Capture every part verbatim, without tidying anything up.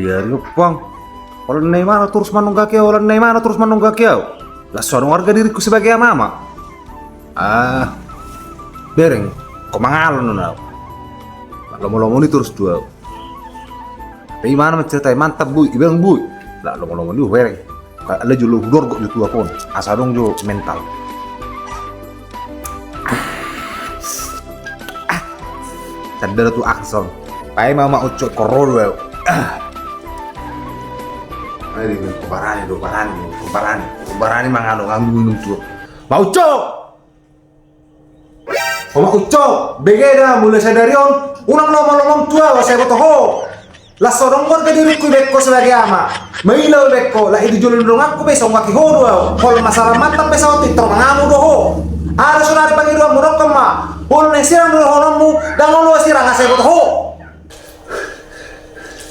Ia, Rio, Pang. Holan na i ma na torus manunggaki au, holan na i ma na torus manunggaki au. Laos so adong arga diringku sebagai ama-ama. Ah, bereng, ho mangalon do au. Lomo-lomo ni torus tu au. Pe i ma na manceritai, mantap, Bui, i bereng, Bui. Lah, lomo-lomo ni, bereng. Alai jolo hudorgok jo tu au on, asa adong jo mental. Ah, sandal tu aksong. Paima ma ucok koro do au. Ah. Ai, di, ko barani do, barani, ko barani, ko barani mangalon, nganggu minum tu au. Ma ucok! Ho ma ucok, bege da, mulai sadari on unang lomo-lomom tu au asa iboto ho. Laos so adong arga diringku ibaen ho sebagai ama. Maila ibaen ho, lah i di jolo ni donganku be songgaki ho do au. Holan masalah mantap pe saotik tor mangamu do ho. Aha do sonari pangidoanmu, dokkon ma. Olo na sirang do dohononmu, ndang olo sirang asa iboto ho.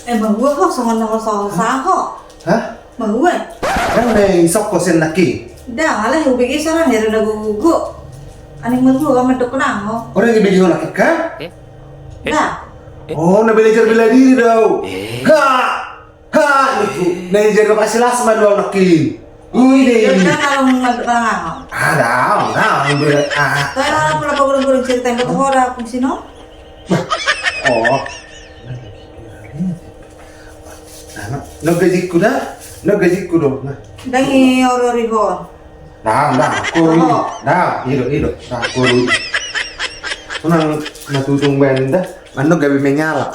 Eh, matua ho songon na ho saho-saho. Hah? Matua. Kan na isok ho sian nangkin. Ndang, alai hubege sara ni rada gogo. Ani matua ho mandok nang ho. Orang ibege ho nangkin kan? Eh? Ndang. Oh, na belajar bela diri do au. Eh? Ha! Ha! Nangkin. Na jadi bapak silas ma do au nangkin. Ui deh. Ndang, kalau mandok nang ho. Ah, ndang, ndang, bela, ah. Tahu apa, apa gurung-gurung cerita yang betul ho da fungsi no? Oh. Nah, na, na gajikku da, na gajikku do. Nah. Ndang i ori-ori ho. Nah, nah, kori. Oh. Nah, ido, ido. Nah, kori. Unang na tutung baen da. Anu gabe menyala.